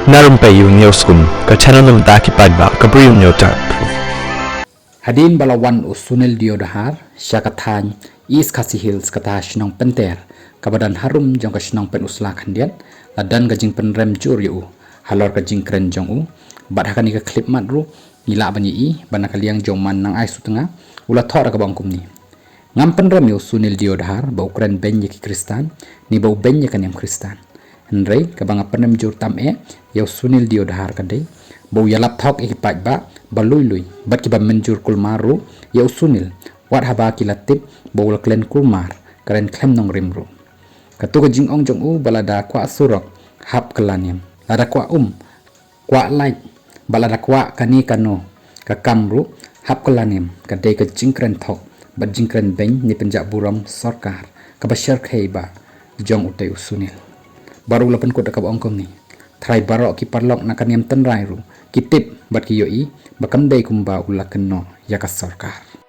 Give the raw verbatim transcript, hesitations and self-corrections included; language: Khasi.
Na Rympei U News Kum, ka channel na bynta ki paidbah ka Bri U News Tap. Hadien ba la wan u Sunil Deodhar sha ka thaiñ East Khasi Hills, kata shnong Pynter, kaba don harum jong ka shnong Pynursla khyndiat, la don ka jingpynrem jur ïa u halor ka jingkren jong u. Bad ha kane ka khlip mat ruh ngi lah ban ïohi ba na ka liang jong u man Nang Ai Sutnga, u la thoh da kaba ong kumne: Ngam pynrem ïa u Sunil Deodhar ba u kren beiñ ïa ki Khristan, ne ba u beiñ ïa ka niam Khristan. Hynrei kaba nga pynrem jur tam eh ïa u Sunil Deodhar ka dei ba u ïalap thok ïa ki paidbah ba lui lui, bad kiba mynjur kulmar ruh ïa u Sunil, wat haba ki la tip ba u la kren kulmar, kren khlem nongrim ruh. Kato ka jingong jong u ba lada kwah surok, hap kylla niam. Lada kwah um, kwah light, bad lada kwah kane kano ka kam ruh, hap kylla niam, ka dei ka jingkren thok bad jingkren beiñ ne pynjah burom sorkar kaba shyrkhei ba jong utei u Sunil. Bad u la pynkut da kaba ong kumne: Trai baroh ki paralok na ka niam tynrai ruh ki tip bad ki ïohi ba kam dei kumba u la kynnoh ïa ka sorkar.